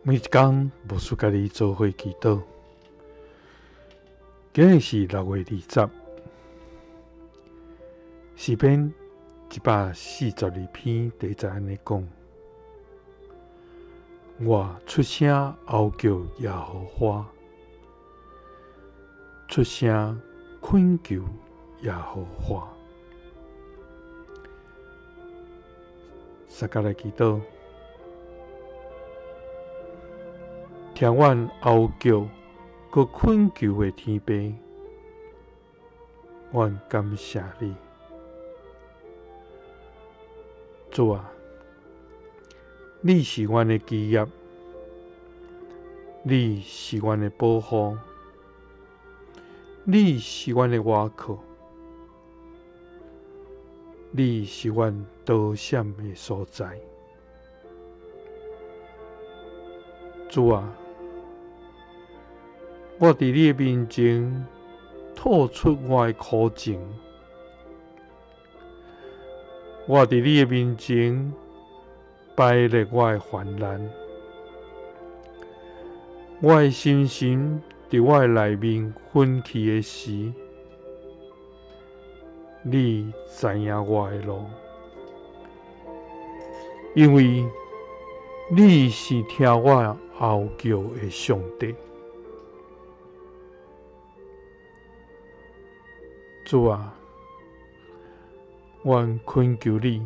每一工牧師佮你做伙祈禱。今日是6月20，詩篇142篇第一節按呢講：我出聲哀叫耶和華，出聲懇求耶和華。大家來祈禱。聽阮哀叫閣懇求的天父，阮感謝你，主啊，你是阮的基業，你是阮的保護，你是阮的倚靠，你是阮逃閃的所在。主啊，我佇你的面前吐出我的苦情，我佇你的面前擺列我的患難，我的心神佇我的內面昏去的時，你知影我的路，因為你是聽我哀叫的上帝。主啊，阮懇求你，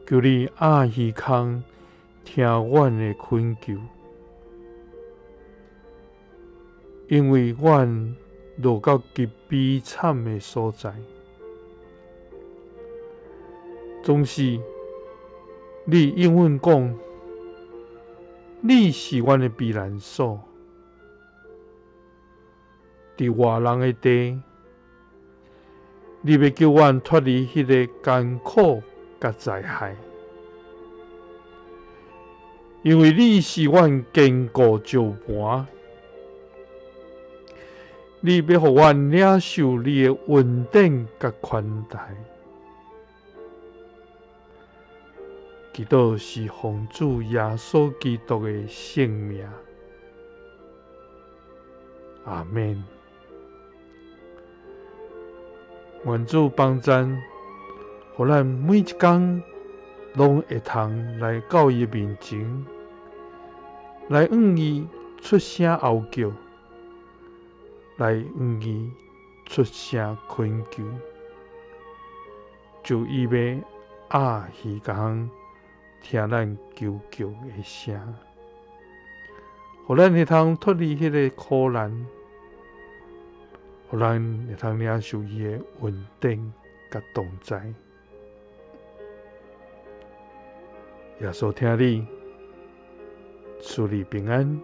求你掩耳孔聽阮的懇求，因為阮落到極悲慘的所在，總是你應允講，你是阮的避難所，佇外人的地，你欲救阮脫離彼个艱苦佮災害，因為你是阮堅固石磐，你欲予阮領受你的恩典佮寬待。祈禱是奉主耶穌基督的聖名，阿們。願主幫贊，予咱每一工攏會通來到伊面前，來向伊出聲哀叫，來向伊出聲懇求，就伊欲掩耳孔聽咱求救的聲，予咱會通脫離彼个苦難，予咱會通領受伊的恩典佮同在。耶穌疼你，賜你平安。